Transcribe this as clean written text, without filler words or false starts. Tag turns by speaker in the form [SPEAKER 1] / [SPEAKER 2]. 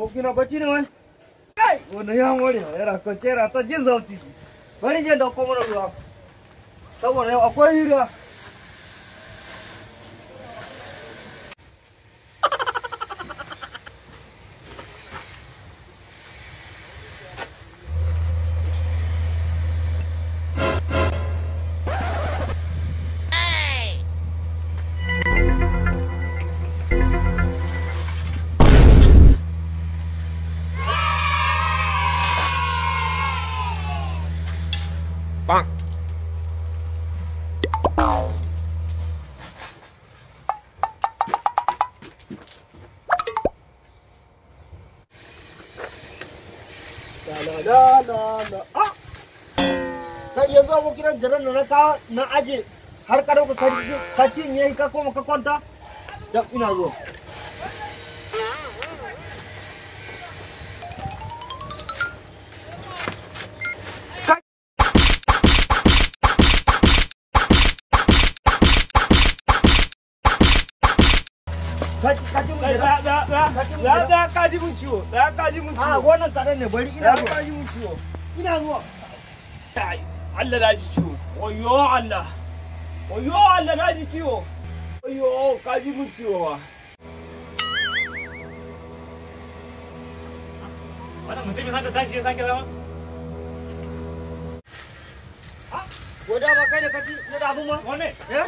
[SPEAKER 1] Abokina bacci ne wai? Kai, wannan ya more, yana kwance yana ta jin zauti. Bari je dauko mana ruwa. Saboda yau akwai hira.
[SPEAKER 2] Bonk.
[SPEAKER 1] La la la la la. Ah! Kai yanzu abokina jiran da na kawo na aje har ka dauka ka cinye ka koma ka kwanta? Da ina zuwa. Ka ci mun jira.
[SPEAKER 3] Da ka ji mun ciwo, da ka ji mun
[SPEAKER 1] A
[SPEAKER 3] ciwo.
[SPEAKER 1] wannan kaɗan ne, bari ina
[SPEAKER 3] Da
[SPEAKER 1] zuwa.
[SPEAKER 3] ka ji mun ciwo.
[SPEAKER 1] Ina zuwa.
[SPEAKER 3] Ai, Allah na ji ciwo. Wayo Allah. Wayo Allah na ji ciwo. Wayo ka ji mun ciwo wa. Wannan mutumin haka tashi ya sake zama?
[SPEAKER 1] Ko da ba kai da kaci na dazu ma?
[SPEAKER 3] Wane?
[SPEAKER 1] Eh?